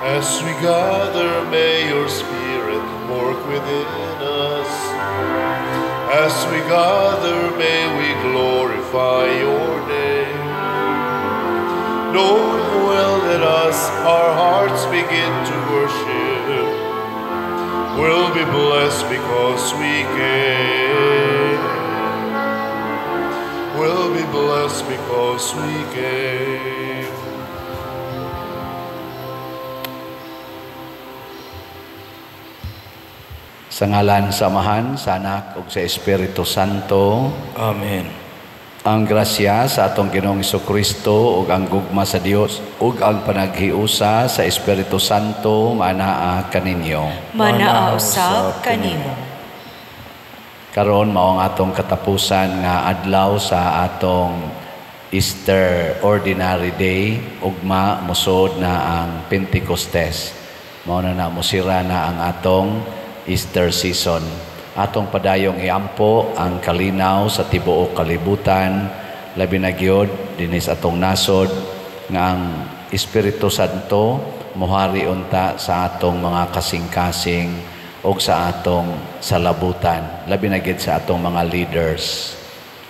As we gather, may your Spirit work within us. As we gather, may we glorify your name. Knowing well that as our hearts begin to worship, we'll be blessed because we came. We'll be blessed because we came. Sa ngalan sa Amahan, sa Anak ug sa Espiritu Santo. Amen. Ang grasya sa atong Ginoong Hesukristo ug ang gugma sa Dios ug ang panaghiusa sa Espiritu Santo manaa kaninyo. Manaa usab kanimo. Karon mao ang atong katapusan nga adlaw sa atong Easter Ordinary Day, ugma mosod na ang Pentecostes. Mao na na mosira na ang atong Easter season. Atong padayong iampo ang kalinaw sa tibuok kalibutan, labi na gyud dinhi sa atong nasod nga ang Espiritu Santo mohari unta sa atong mga kasing-kasing ug sa atong salabutan, labi na gyud sa atong mga leaders.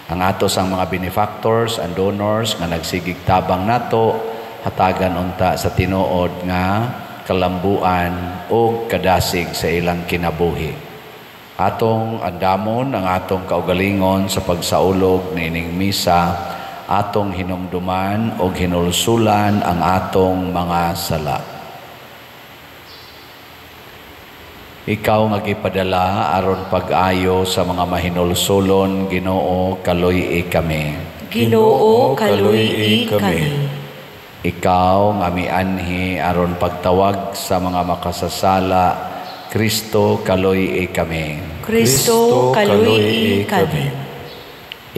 Ang ato sang mga benefactors and donors nga nagsigig tabang nato, hatagan unta sa tinuod nga kalambuan ug kadasig sa ilang kinabuhi. Atong andamon ang atong kaugalingon sa pagsaulog niining misa, atong hinumduman ug hinulsulan ang atong mga sala. Ikaw nga gipadala aron pag-ayo sa mga mahinulsulon, Ginoo, kaluy-i kami. Ginoo, kaluy-i kami. Ikaw nga mianhi aron pagtawag sa mga makasasala, Kristo, kaluy-i kami. Kristo, kaluy-i kami.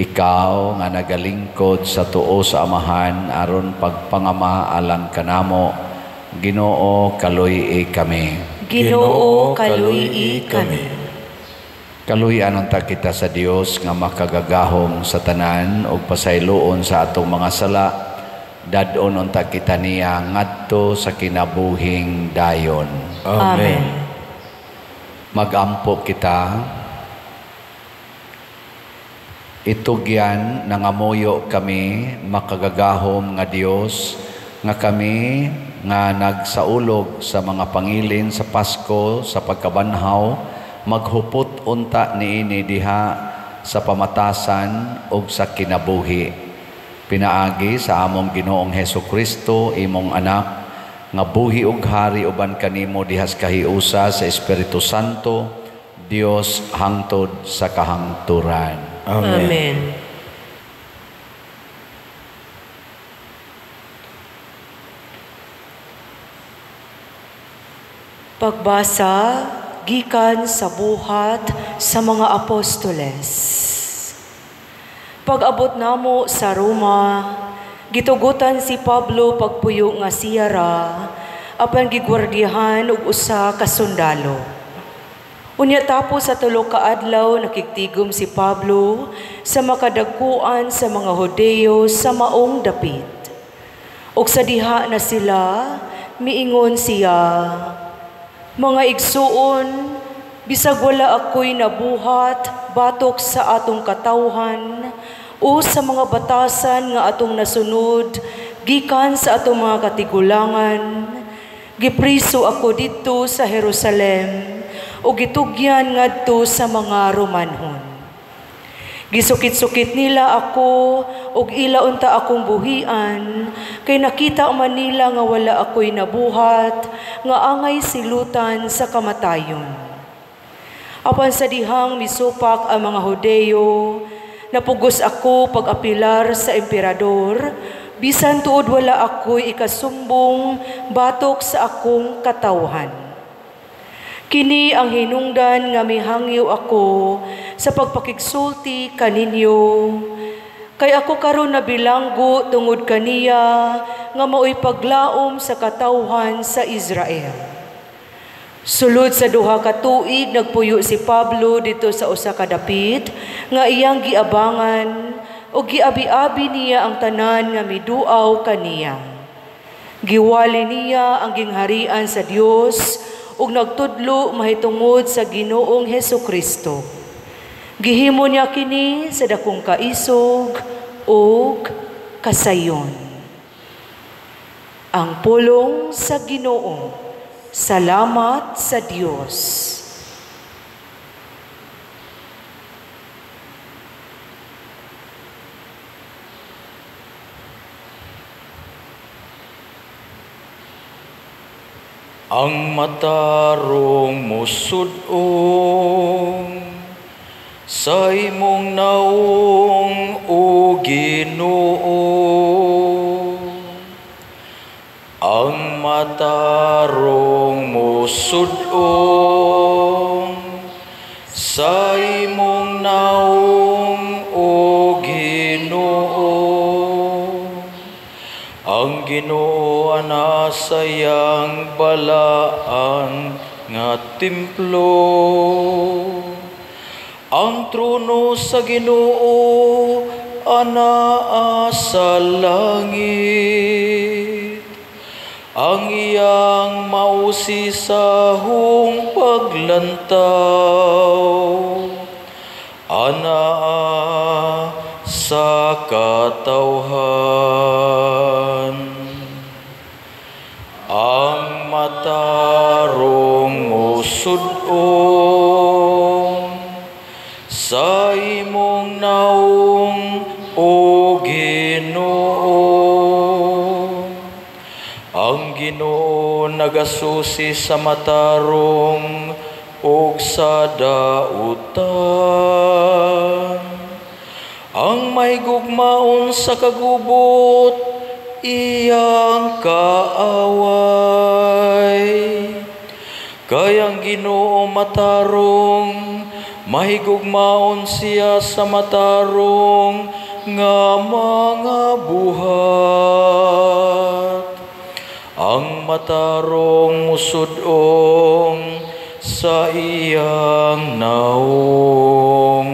Ikaw nga nagalingkod sa tuo sa Amahan aron pagpangama alang kanamo, Ginoo, kaluy-i kami. Ginoo, kaluy-i kami. Kaluy-an unta kita sa Dios nga makagagahom sa tanan ug pasayloon sa atong mga sala. Dad-on unta kita niya ngadto sa kinabuhing dayon. Amen. Magampo kita. Itugyan nangamuyo kami, makagagahom nga Dios, nga kami nga nagsaulog sa mga pangilin sa Pasko sa pagkabanhaw, maghupot unta niini diha sa pamatasan ug sa kinabuhi. Pinaagi sa among Ginoong Hesukristo, imong anak, nga buhi ug hari uban kanimo dihas kahiusa sa Espiritu Santo, Dios hangtod sa kahangturan. Amen. Amen. Pagbasa gikan sa buhat sa mga apostoles. Pag-abot namo sa Roma, gitugutan si Pablo pagpuyo nga siyara, apan gigwardiyahan og usa ka sundalo. Unya tapos sa tulo ka adlaw nakigtigom si Pablo sa makadagkuan sa mga Hudeo sa maong dapit. Og sa diha na sila, miingon siya, "Mga igsuon, bisag wala ako'y nabuhat batok sa atong katawhan o sa mga batasan nga atong nasunod gikan sa atong mga katigulangan, gipriso ako didto sa Jerusalem o gitugyan ngadto sa mga Romanhon. Gisukit-sukit nila ako ug ila unta akong buhian, kay nakita man nila nga wala ako'y nabuhat nga angay silutan sa kamatayon. Apan sa dihang misupak ang mga Hudeo, napugos ako pag-apilar sa emperador, bisan tuod wala ako'y ikasumbong batok sa akong katawhan. Kini ang hinungdan nga mihangyo ako sa pagpakigsulti kaninyo, kay ako karon nabilanggo tungod kaniya nga maoy paglaom sa katawhan sa Israel." Sulod sa 2 ka tuig nagpuyo si Pablo dito sa usa ka dapit nga iyang giabangan ug giabi-abi niya ang tanan nga miduaw kaniya. Giwali niya ang gingharian sa Dios ug nagtudlo mahitungod sa Ginoong Hesukristo. Gihimo niya kini sa dakong kaisog ug kasayon. Ang pulong sa Ginoo. Salamat sa Dios. Ang matarong musud-ong sa imong naong, o Ginoo. Ang matarong musud-ong sa imong naong, o Ginoo. Ang Ginoo ana sa iyang balaan nga templo. Ang trono sa Ginoo anaa sa langit. Ang iyang mausisahong paglantaw anaa sa katawhan. Ang matarong musud-ong sa imong naong, o Ginoo. Ang Ginoo nagasusi sa matarong ug sa dautan. Ang may gugmaon sa kagubot, iyang kaaway. Kay ang Ginoo matarong, mahigugmaon siya sa matarong nga mga buhat. Ang matarong musud-ong sa iyang naong.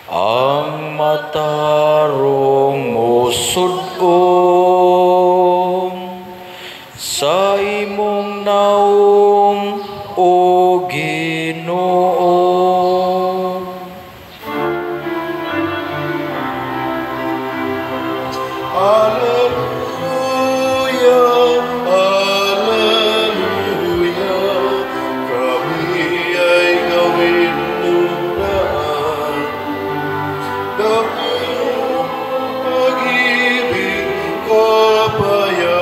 Ang matarong musud-ong sa imong naong, o Ginoo. Alleluia, alleluia, kami ay gawin lunaan ng iyong pag-ibig, kapayapaan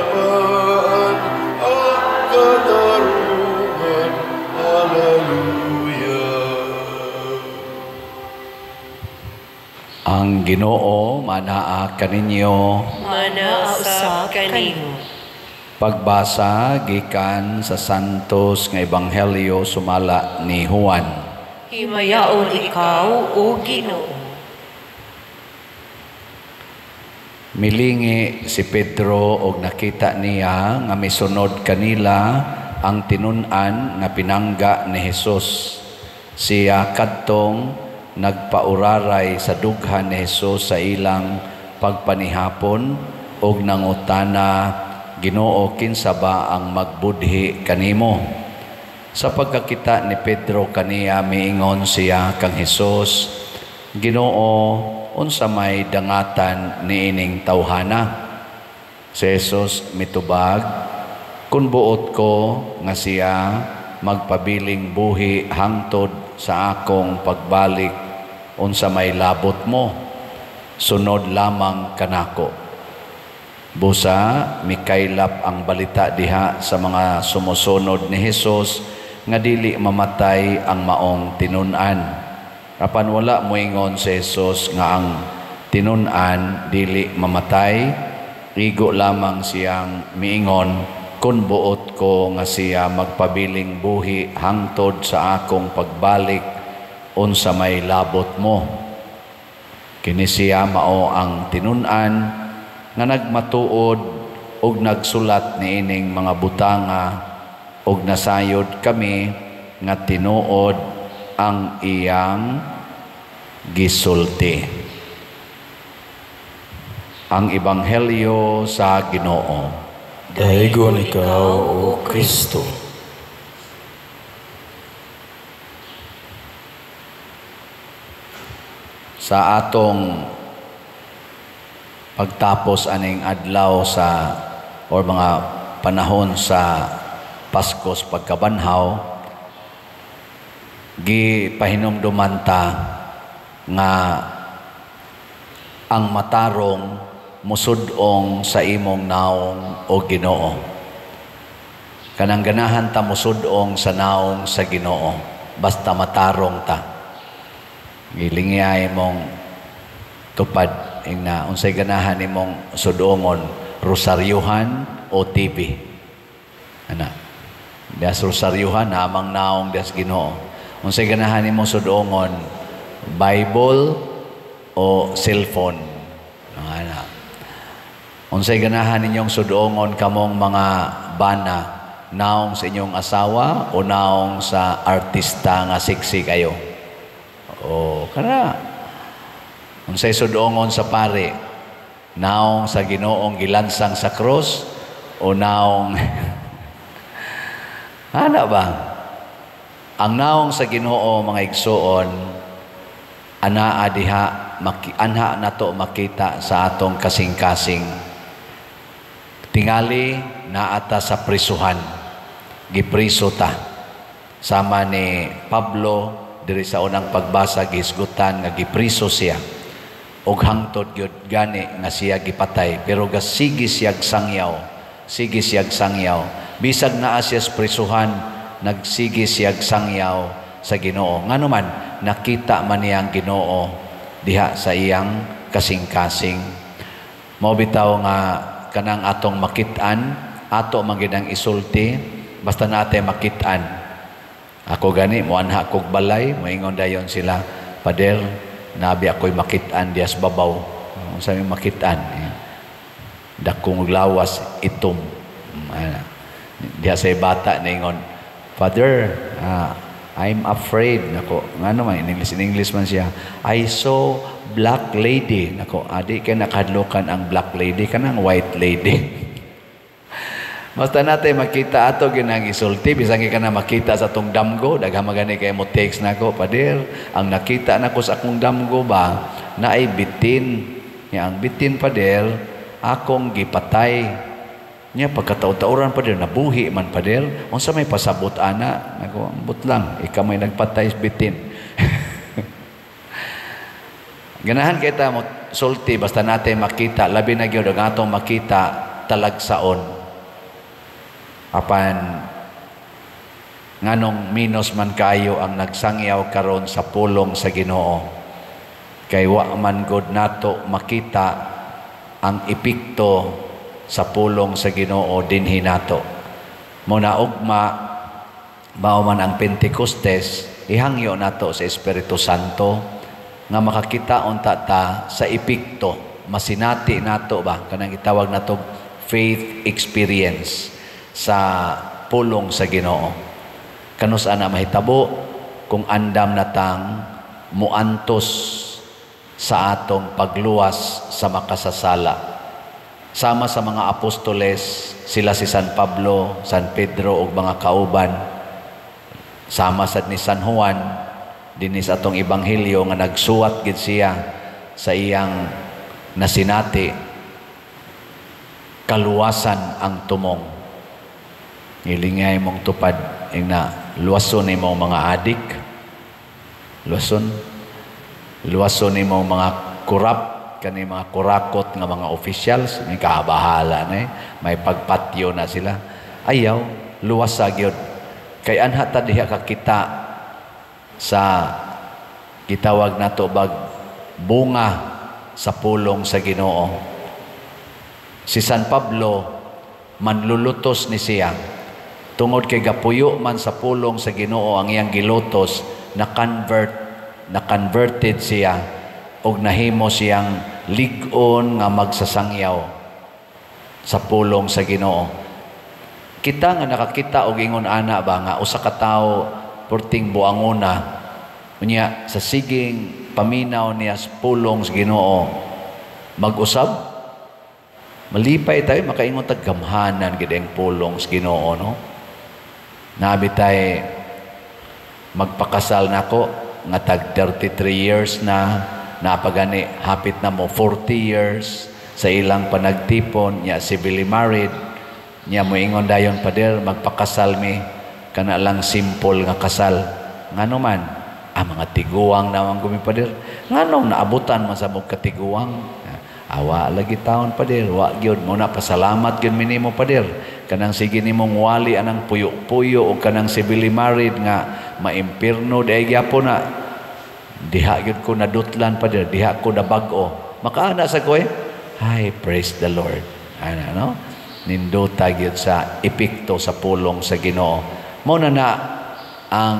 at katarungan. Alleluia. Ang Ginoo manaa kaninyo. Manaa usab kanimo. Pagbasa gikan sa Santos nga Ebanghelyo sumala ni Juan. Himayaon ikaw, o Ginoo. Milingi si Pedro og nakita niya nga misunod kanila ang tinun-an nga pinangga ni Hesus. Siya kadtong nagpauraray sa dughan ni Hesus sa ilang pagpanihapon og nangutana, Ginoo, kinsa ba ang magbudhi kanimo? Sa pagkakita ni Pedro kaniya, miingon siya kang Hesus, Ginoo, unsa may dangatan niining tawhana? Si Hesus mitubag, kun buot ko nga siya magpabiling buhi hangtod sa akong pagbalik, unsa may labot mo, sunod lamang kanako. Busa mikaylap ang balita diha sa mga sumusunod ni Hesus nga dili mamatay ang maong tinun-an. Apan wala moingon si Hesus nga ang tinun-an dili mamatay, igo lamang siyang miingon, kun buot ko nga siya magpabiling buhi hangtod sa akong pagbalik, unsa may labot mo. Kini siya mao ang tinun-an nga nagmatuod og nagsulat niining mga butanga, og nasayod kami nga tinuod ang iyang gisulti. Ang Ebanghelyo sa Ginoo. Daygon ikaw, O Kristo. Sa atong pagtapos aning adlaw sa or mga panahon sa Paskos pagkabanhaw, gipahinumduman ta nga ang matarong musud-ong sa imong naong o Ginoo. Kanang ganahan ta musud-ong sa naong sa Ginoo, basta matarong ta. Gilingiyay mong tupad ingna unsay ganahan nimong sudongon, rosaryuhan o TV. Ana. Dias rosaryuhan namang naong dias Ginoo. Unsay ganahan nimong sudongon, Bible o cellphone. Ana. Unsay ganahan ninyong sudongon kamong mga bana, naong sa inyong asawa o naong sa artista nga sexy kayo? O kana. Unsay sudongon sa pare, naong sa Ginoong gilansang sa krus o naong ana ba? Ang naong sa Ginoo, mga igsuon, anaa diha anha nato makita sa atong kasing-kasing. Tingali naata sa prisuhan, gipriso ta. Sama ni Pablo diri sa unang pagbasa, gihisgutan nga gipriso siya. Og hangtod gyud gani nga siya gipatay, pero gasigi siyag sangyaw, sige siyag sangyaw. Bisag naa siya sa prisuhan, nagsige siyag sangyaw sa Ginoo. Ngano man nakita man niya ang Ginoo diha sa iyang kasing-kasing. Mao bitaw nga kanang atong makit-an, ato man gid ang isulti, basta nate makit-an. Ako gani moanha kog balay, moingon dayon sila, Pader, nabi ako'y makit-an dias babaw. Unsa may makit-an? Dakong lawas itom. Diha sa bata ningon, Father, I'm afraid. Nako, ngano man in English man siya. I saw black lady. Nako, adi kay nakadlokan ang black lady kanang white lady. Basta natin makita ato ginang isulti, bisan ka na makita sa atong damgo, daghan magani kay mo text nako, Pader, ang nakita nako sa akong damgo ba naay bitin. Nya ang bitin, Pader, akong gipatay. Nya pagkataud-tauran, Pader, nabuhi man, Pader. Unsa may pasabot ana? Nako, ambot lang, ikaw may nagpatay sa bitin. Ganahan kay ta mo sulti basta natin makita, labi na gyud ang atong makita talagsaon. Apan nganong minus man kayo ang nagsangyaw karon sa pulong sa Ginoo, kay wa man gud nato makita ang epekto sa pulong sa Ginoo dinhi nato. Mo na ugma mao man ang Pentecostes, ihangyo nato sa Espiritu Santo nga makakita unta ta sa epekto, masinati nato ba kanang gitawag nato faith experience sa pulong sa Ginoo. Kanus ana mahitabo kung andam natang muantos sa atong pagluwas sa makasasala. Sama sa mga apostoles, sila si San Pablo, San Pedro ug mga kauban, sama sad ni San Juan dinhi sa atong ebanghelyo nga nagsuwat gid siya sa iyang nasinati, kaluwasan ang tumong. Ilingay mong tupad ingna luwason nimo mga adik, luwason nimo mga kurap, kani mga kurakot nga mga officials, may kabahala na may pagpatyo na sila. Ayaw, luwas sa gyud. Kay anha ta diha kakita sa gitawag nato bag bunga sa pulong sa Ginoo. Si San Pablo manlulutos ni siya. Tungod kay gapuyo man sa pulong sa Ginoo ang iyang gilutos, na converted siya og nahimo siyang lig-on nga magsasangyaw sa pulong sa Ginoo. Kita nga nakakita og ingon ana ba nga usa ka tawo perting buangona, unya sa siging paminaw niya sa pulong sa Ginoo mag-usab. Malipay tayo makaingon tag gamhanan gid ang pulong sa Ginoo, no? Nabi tay magpakasal nako nga tag 33 years na, napagani hapit na mo 40 years sa ilang panagtipon nya, civilly married nya. Moingon dayon, "Pader, magpakasal mi, kana lang simple nga kasal." Ngano man? "Ah, mga tiguang naman gumi, pader." "Nganong naabutan man sa mo katiguang?" "Awa lagi taon, pader, wa gyud mo na. Pasalamat gyud mi nimo, pader, kanang sige nimong wali anang puyo-puyo o kanang civilly married nga maimpirno diay gyapon na. Diha gyud ko nadutlan, pader, diha ko nabag-o." Makaana sa ko eh. Ay, praise the Lord. Ana, no? Nindota gyud sa epekto sa pulong sa Ginoo. Mo na na ang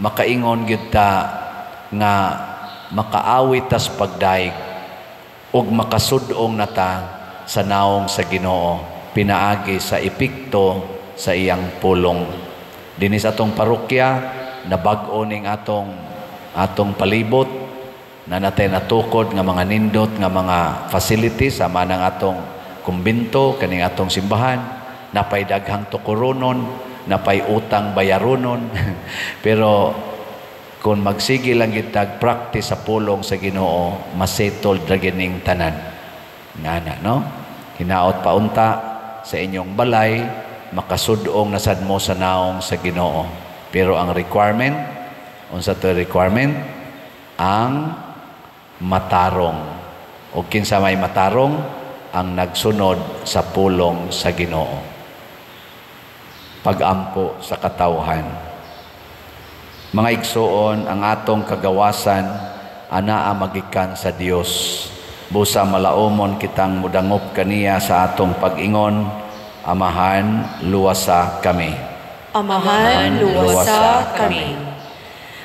makaingon gyud ta nga makaawit tas pagdaig ug makasud-ong nata sa naong sa Ginoo pinaagi sa epekto sa iyang pulong. Dinhi sa atong parokya, nabag-o ning atong atong palibot na natay natukod nga mga nindot nga mga facilities sama ng atong kumbinto, kaning atong simbahan, napay daghang tukuronon, napay utang bayaronon. Pero kung magsige lang gitag practice sa pulong sa Ginoo, masettled ra gining tanan. Ngana, no? Hinaot paunta sa inyong balay makasud-ong nasad mo sa naong sa Ginoo. Pero ang requirement, unsa to requirement? Ang matarong. O kinsa may matarong? Ang nagsunod sa pulong sa Ginoo. Pagampo sa katawhan. Mga igsuon, ang atong kagawasan anaa magikan sa Dios. Busa malaumon kitang mudangop kaniya sa atong pag-ingon, "Amahan, luwasa kami." Amahan, luwasa kami.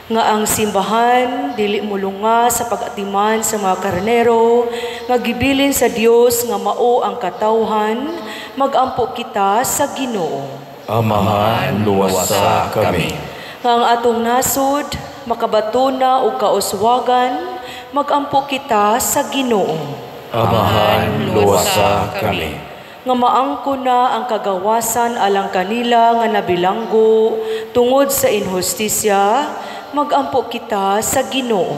Nga ang simbahan dili mulunga sa pag-atiman sa mga karnero nga gibilin sa Dios nga mao ang katawhan, magampo kita sa Ginoo. Amahan, luwasa kami. Nga ang atong nasod makabatuna og kauswagan, magampo kita sa Ginoo. Amahan, luwasa kami. Nga maangko na ang kagawasan alang kanila nga nabilanggo tungod sa inhustisya, magampo kita sa Ginoo.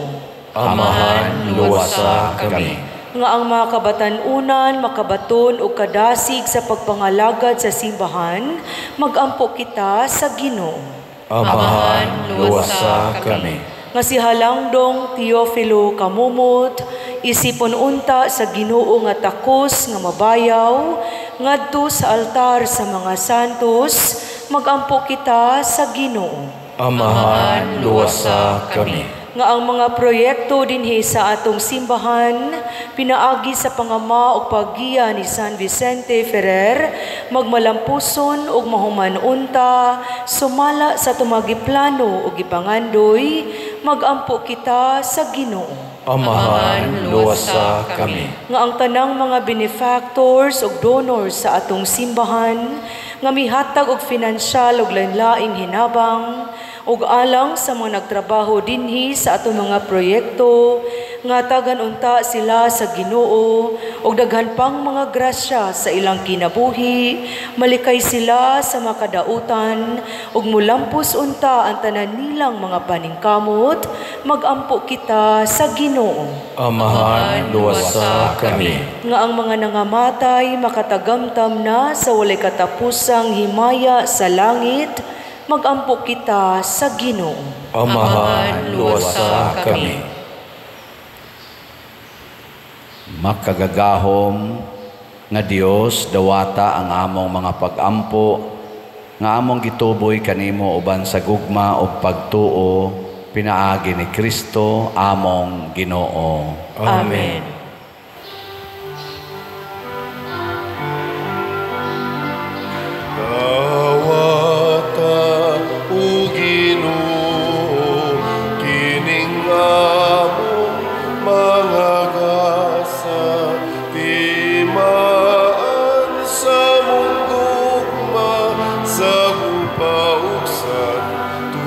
Amahan, luwasa kami. Nga ang mga kabatan-unan makabaton og kadasig sa pagpangalagad sa simbahan, magampo kita sa Ginoo. Amahan, luwasa kami. Nga si Halangdong Teofilo Kamumot isipon unta sa Ginoo nga takos nga mabayaw ngadto sa altar sa mga santos, magampo kita sa Ginoo. Amahan, luwasa kami. Nga ang mga proyekto dinhi sa atong simbahan pinaagi sa pangama ug paggiya ni San Vicente Ferrer magmalampuson ug mahuman unta sumala sa tumagiplano ug gipangandoy, magampo kita sa Ginoo. Amahan, luwasa kami. Nga ang tanang mga benefactors ug donors sa atong simbahan nga mihatag og finansyal ug lain-laing hinabang ug alang sa mga nagtrabaho dinhi sa atong mga proyekto, nga tagan unta sila sa Ginoo ug daghan pang mga grasya sa ilang kinabuhi, malikay sila sa makadautan ug mulampos unta ang tanan nilang mga paningkamot, magampo kita sa Ginoo. Amahan, luwasa kami. Nga ang mga nangamatay makatagamtam na sa walay katapusang himaya sa langit, magampo kita sa Ginoo. Amahan, luwasa kami. Makagagahom nga Dios, dawata ang among mga pagampo nga among gituboy kanimo uban sa gugma ug pagtuo pinaagi ni Kristo among Ginoo. Amen. Dawata o Ginoo kining among mga gasa, timaan sa mong gugma sa gupa ug santusa.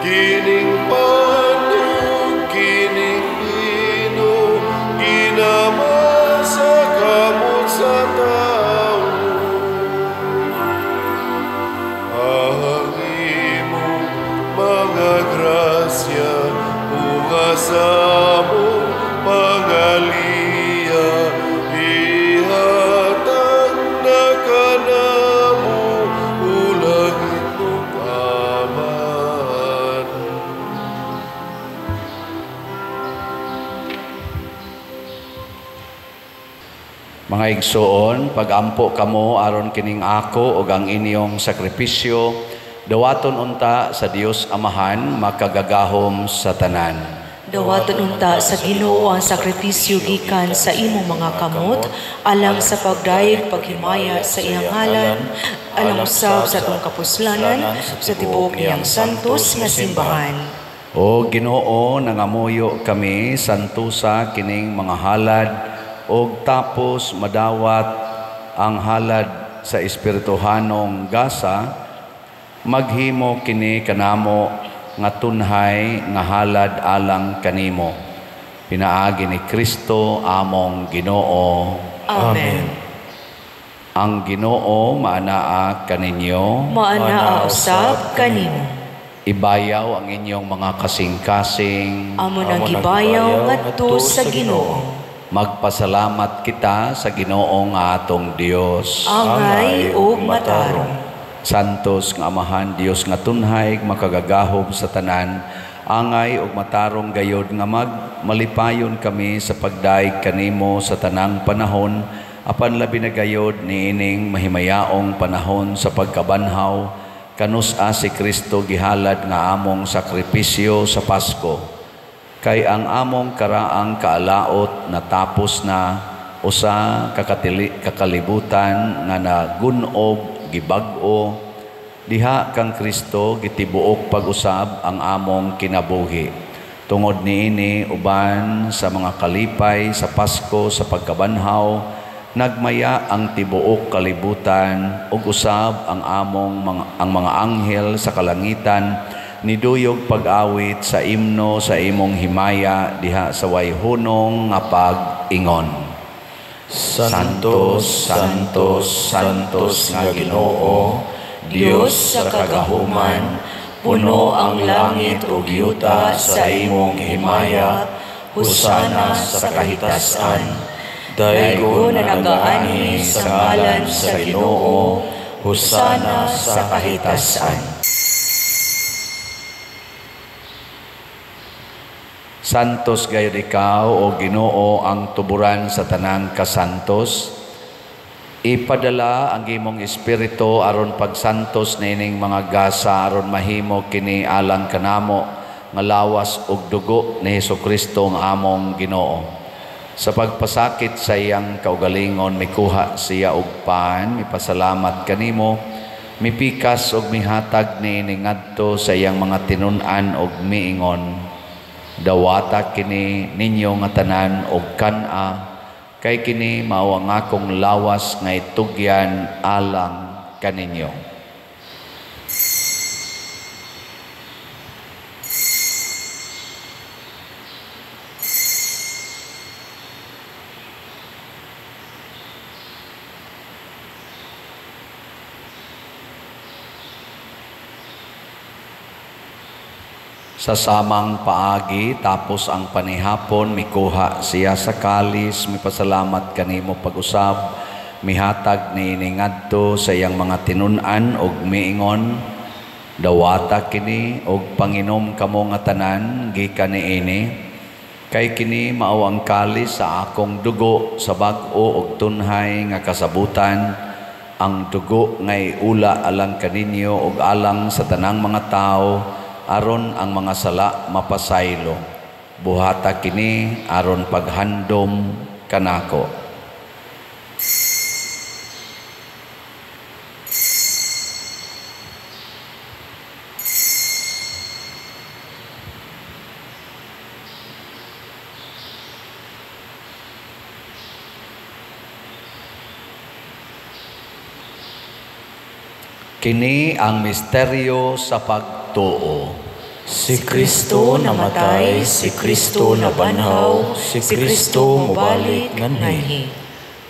Kining pan ug kining tawo. Ang imong mga grasya bunga sa among pangaliya, ihatag na kanamo, o langitnong Amahan. Mga igsoon, pagampo kamo aron kining ako ug ang inyong sakripisyo, dawaton unta sa Dios Amahan makagagahom sa tanan. Dawaton unta sa Ginoo ang sakripisyo gikan sa imong mga kamot, alang sa pagdayeg paghimaya sa iyang ngalan, alang usab sa atong kapuslanan sa tibuok niyang santos nga simbahan. O Ginoo, nangamuyo kami santusa kining mga halad og tapos madawat ang halad sa espirituhanong gasa, maghimo kini kanamo nga tunhay nga halad alang kanimo. Pinaagi ni Kristo among Ginoo. Amen. Ang Ginoo maanaa kaninyo. Maanaa usab kanimo. Ibayaw ang inyong mga kasing-kasing. Amo nang gibayaw ngadto sa Ginoo. Magpasalamat kita sa Ginoo nga atong Dios. Angay ug matarong. Santos nga Amahan, Dios nga tunhay, makagagahom sa tanan, angay ug matarong gayod nga magmalipayon kami sa pagdaig kanimo sa tanang panahon, apan labi na gayod niining mahimayaong panahon sa pagkabanhaw, kanus-a si Kristo gihalad nga among sakripisyo sa Pasko. Kay ang among karaang kaalaot natapos na usa kakalibutan nga nagun-ob gibag-o, diha kang Kristo gitibuok pag-usab ang among kinabuhi. Tungod niini uban sa mga kalipay sa Pasko sa pagkabanhaw, nagmaya ang tibuok kalibutan ug usab ang among mga anghel sa kalangitan niduyog pag-awit sa imno sa imong himaya diha sa way hunong nga pag-ingon. Santos, Santos, Santos nga Ginoo, Dios sa kagahuman, puno ang langit ug yuta sa imong himaya, husana sa kahitasan. Daygon na nagaanhi sa ngalan sa Ginoo, husana sa kahitasan. Santos gayud ikaw, o Ginoo, ang tuburan sa tanang kasantos. Ipadala ang imong espiritu aron pagsantos niining mga gasa aron mahimo kini alang kanamo nga lawas ug dugo ni Hesukristo nga among Ginoo. Sa pagpasakit sa iyang kaugalingon, mikuha siya og pan, mipasalamat kanimo, mipikas og mihatag niini ngadto sa iyang mga tinun-an og miingon, dawata kini ninyo nga tanan og kan-a, kay kini mao ang akong lawas nga itugyan alang kaninyo. Sa samang paagi, tapos ang panihapon, mikuha siya sa kalis, mipasalamat kanimo pag-usab, mihatag niini ngadto sa iyang mga tinun-an og miingon, dawata kini og panginom kamo nga tanan gikan niini, kay kini mao ang kalis sa akong dugo sa bag-o og tunhay nga kasabutan, ang dugo nga iula alang kaninyo og alang sa tanang mga tawo, aron ang mga sala mapasaylo. Buhata kini aron paghandom kanako. Kini ang misteryo sa pagtuo. Si Kristo namatay, si Kristo nabanhaw, si Kristo mobalik nganhi.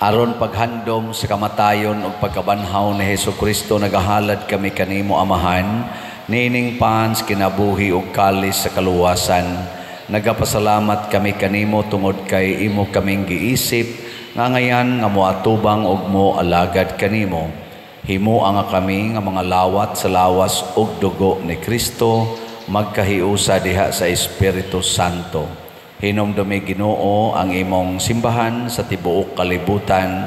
Aron paghandom sa kamatayon ug pagkabanhaw ni Hesus Kristo, nagahalad kami kanimo, Amahan, niining pan sa kinabuhi ug kalis sa kaluwasan. Nagapasalamat kami kanimo tungod kay imo kaming giisip nga ngayan nga moatubang ug mo alagad kanimo. Himoa nga kami nga mga lawat sa lawas ug dugo ni Kristo magkahiusa diha sa Espiritu Santo. Hinumdumi, Ginoo, ang imong simbahan sa tibuok kalibutan.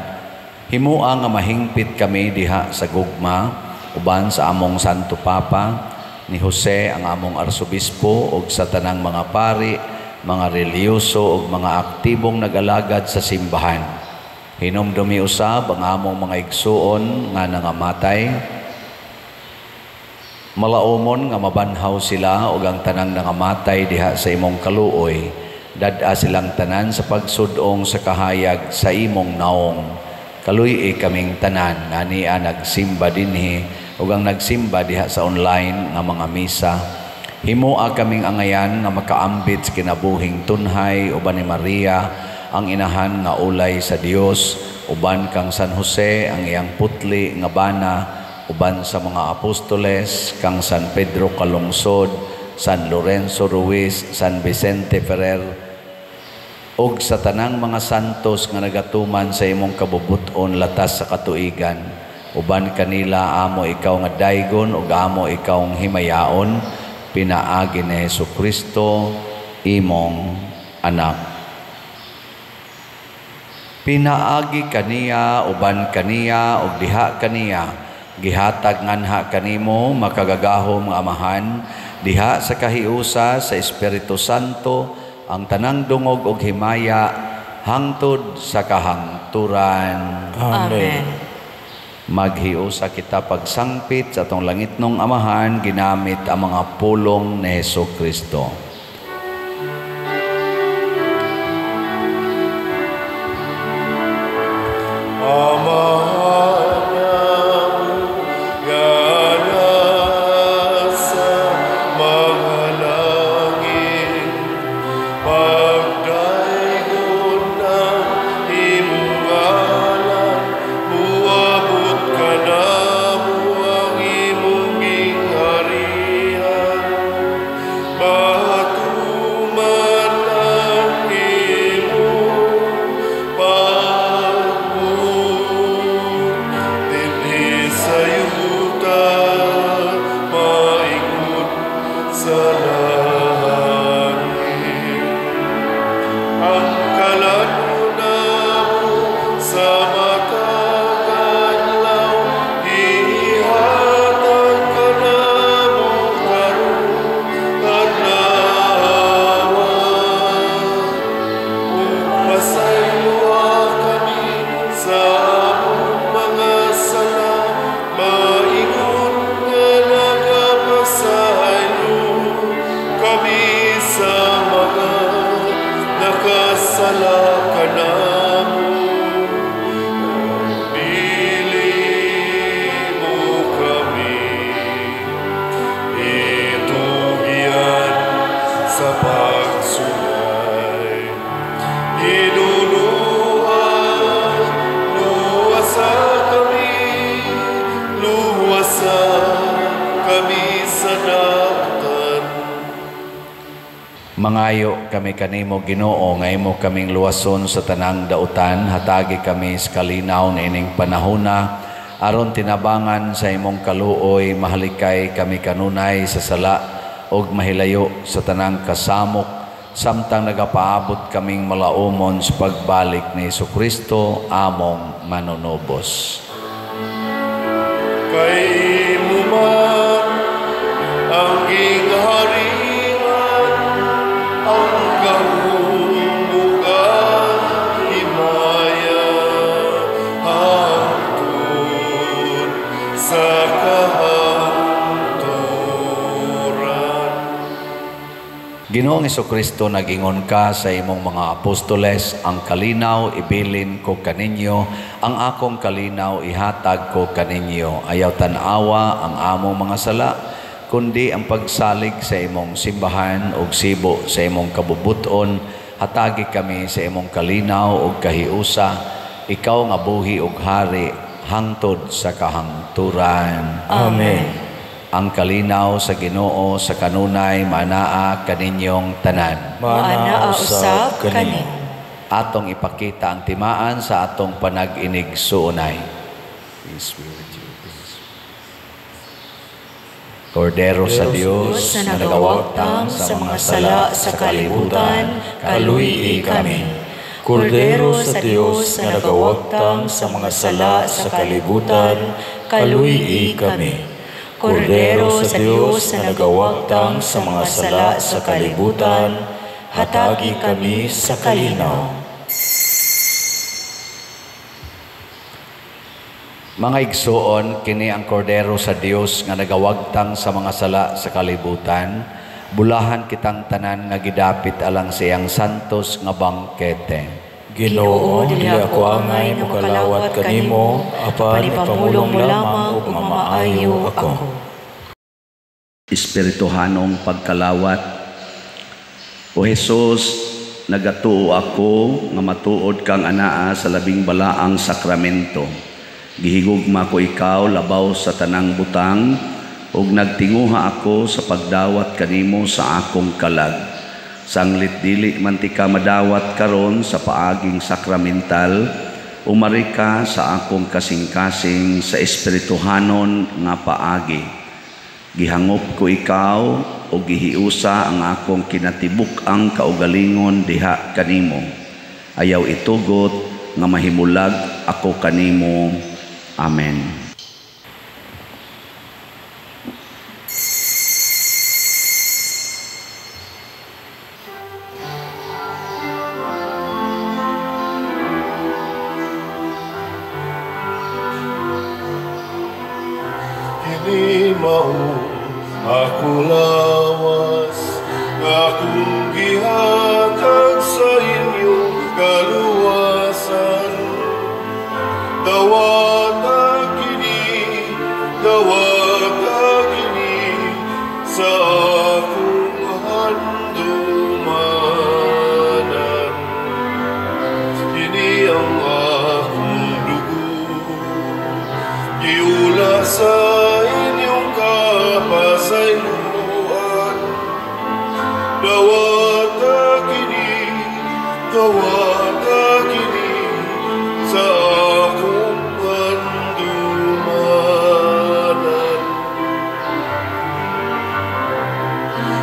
Himoa nga mahingpit kami diha sa gugma uban sa among Santo Papa ni Jose, ang among arsobispo, ug sa tanang mga pari, mga relihiyoso ug mga aktibong nag-alagad sa simbahan. Hinumdumi usab ang among mga igsuon nga nangamatay. Malaumon nga mabanhaw sila ug ang tanang nangamatay diha sa imong kaluoy. Dad-a silang tanan sa pagsudong sa kahayag sa imong naong. Kaluy-i kaming tanan nga ania nagsimba dinhi ug ang nagsimba diha sa online nga mga misa. Himoa kaming angayan nga makaambit sa kinabuhing tunhay uban ni Maria, ang inahan nga ulay sa Dios, uban kang San Jose, ang iyang putli nga bana, uban sa mga apostoles, kang San Pedro Calungsod, San Lorenzo Ruiz, San Vicente Ferrer, ug sa tanang mga santos nga nagatuman sa imong kabubut-on latas sa katuigan. Uban kanila amo ikaw nga daygon ug amo ikaw himayaon, pinaagi ni Hesus Kristo, imong anak. Pinaagi kaniya, uban kaniya, ug diha kaniya, gihatag nganha kanimo, makagagahom nga Amahan, diha sa kahiusa sa Espiritu Santo, ang tanang dungog ug himaya hangtod sa kahangturan. Amen. Maghiusa kita pagsangpit sa atong langitnong Amahan ginamit ang mga pulong ni Hesus Kristo. Amahan nga nasa mga langit, pagdaygon ang imong ngalan, muabot kanamo ang imong gingharian, matuman ang imong pagbuot dinhi sa yuta maingon sa langit. Ang kalan-on namo sa matag adlaw, ihatag kanamo karong adlaw. Ug pasayloa kami sa among mga sala, maingon nga nagapasaylo kami sa mga nakasala kanamo. Dili mo kami itugyan sa pagsulay. Hinunua, luwasa kami, luwasa kami sa dautan. Mangayo kami kanimo, Ginoo, nga imo kaming luwason sa tanang dautan. Hatagi kami sa kalinaw niining panahona aron tinabangan sa imong kaluoy mahalikay kami kanunay sa sala ug mahilayo sa tanang kasamok, samtang nagapaabot kaming malaumon sa pagbalik ni Hesus Kristo among manunubos. Kay imo man ang gingharian, ang gahom ug ang himaya, hangtod sa kahangturan. Ginoong Hesukristo, nag-ingon ka sa imong mga apostoles, "Ang kalinaw ibilin ko kaninyo, ang akong kalinaw ihatag ko kaninyo. Ayaw tan-awa ang among mga sala, kundi ang pagsalig sa imong simbahan ug sibo sa imong kabubuton. Hatagi kami sa imong kalinaw ug kahiusa. Ikaw nga buhi ug hari hangtod sa kahangturan. Amen. Ang kalinaw sa Ginoo sa kanunay maanaa kaninyong tanan. Maanaa usab kanimo. Atong ipakita ang timaan sa atong panag-inig-suunay. Peace be with you. Peace. Kordero sa Dios na nagawagtang sa mga sala sa kalibutan, kaluy-i kami. Kordero sa Dios nga nagawagtang sa mga sala sa kalibutan, kaluy-i kami. Kordero sa Dios na nagawagtang sa mga sala sa kalibutan, hatagi kami sa kalinaw. Mga igsuon, kini ang kordero sa Dios nga nagawagtang sa mga sala sa kalibutan. Bulahan kitang tanan nga gidapit alang sa iyang santos nga bangkete. Ginoo, dili ako angay mokalawat kanimo, apan ipamulong mo lamang ug mamaayo ako. Espirituhanong pagkalawat. O Hesus, nagatuo ako nga matuod kang anaa sa labing balaang sakramento. Gihigugma ko ikaw labaw sa tanang butang, ug nagtinguha ako sa pagdawat kanimo sa akong kalag. Sanglit dili man ti ka madawat karon sa paaging sakramental, umari ka sa akong kasing-kasing sa espirituhanon nga paagi. Gihangop ko ikaw o gihiusa ang akong kinatibuk-ang kaugalingon diha kanimo. Ayaw itugot nga mahimulag ako kanimo. Amen. Kini mao akong lawas, akong gihatag sa inyong kaluwasan. Dawata kini sa akong handumanan. Kini ang akong dugo, giula sa inyong kapasayloan. Dawata kini sa akong handumanan.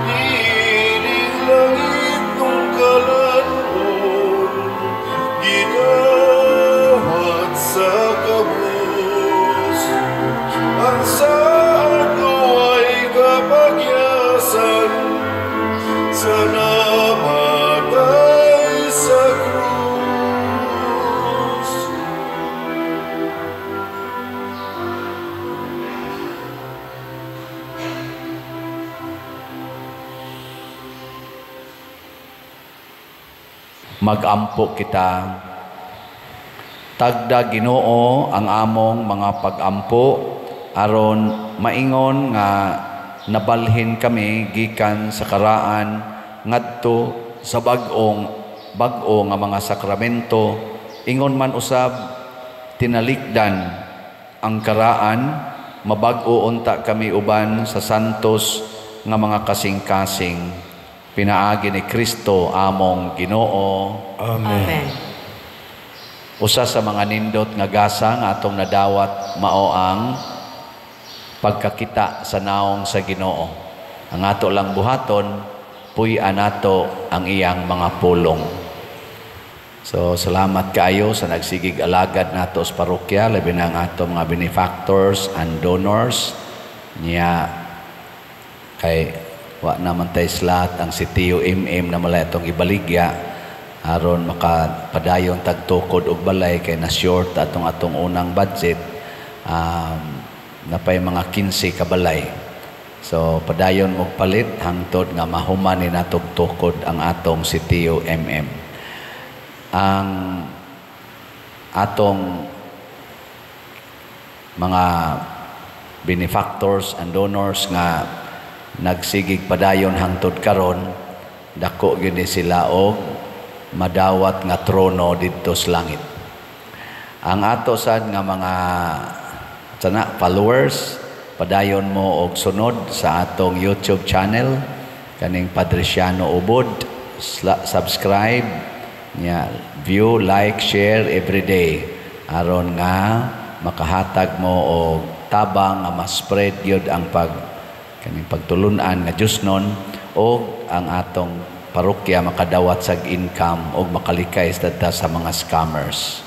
Ining langit nung kalanon, gidawat sa kabus. Ang saad ay kapagyasan sa namatay sa krus. Magampo kita. Tagda Ginoo ang among mga pagampo aron maingon nga nabalhin kami gikan sa karaan ngadto sa bag-o nga mga sakramento. Ingon man usab tinalikdan ang karaan, mabag-o unta kami uban sa santos nga mga kasing-kasing. Pinaagi ni Kristo among Ginoo. Amen. Amen. Usa sa mga nindot nga gasa nga atong nadawat mao ang pagkakita sa naong sa Ginoo. Ang ato lang buhaton, puy-an nato ang iyang mga pulong. So salamat kaayo sa nagsigig alagad nato sa parokya, labi na ang ato mga benefactors and donors niya. Kay wa naman tay slot ang si Tio MM na malay atong ibaligya aron makapadayon tagtukod og balay kay na short atong unang budget, napay mga 15 ka balay. So padayon og palit hangtod nga mahuman ni natog tukod ang atong si Tio MM. Ang atong mga benefactors and donors nga nagsigig padayon hangtod karon, dako gyud ni sila og madawat nga trono didto sa langit. Ang ato sad nga mga sana followers, padayon mo og sunod sa atong YouTube channel kaning Padriciano Ubod, subscribe nya, view, like, share every day aron nga makahatag mo og tabang nga ma-spread gyud ang pag kaning pagtulunan nga Diosnon og ang atong parokya makadawat sag income og makalikay sa mga scammers.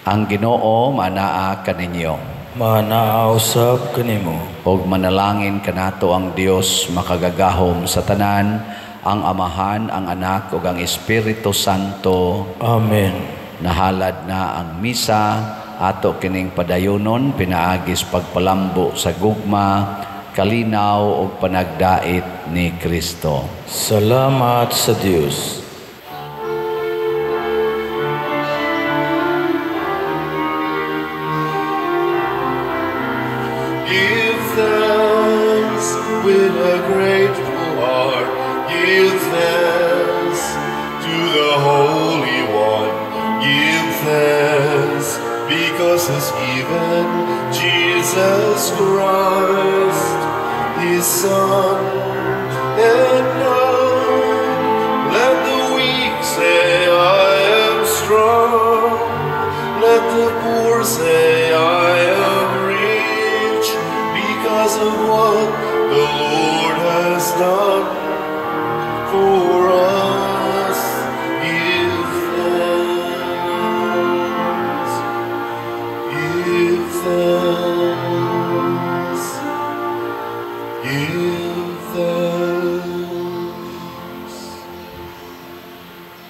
Ang Ginoo manaa kaninyo. Manaa usab kanimo. Og manalangin kanato ang Dios makagagahom sa tanan, ang Amahan, ang Anak ug ang Espiritu Santo. Amen. Nahalad na ang misa, ato kining padayonon pinaagis pagpalambo sa gugma, kalinaw ug panagdait ni Kristo. Salamat sa Dios. Give thanks with a grateful heart. Give thanks to the Holy One. Give thanks because He's given Jesus Christ, His Son. And now let the weak say, I am strong. Let the poor say, I am rich, because of what the Lord has done for us. Give thanks, give thanks, give thanks.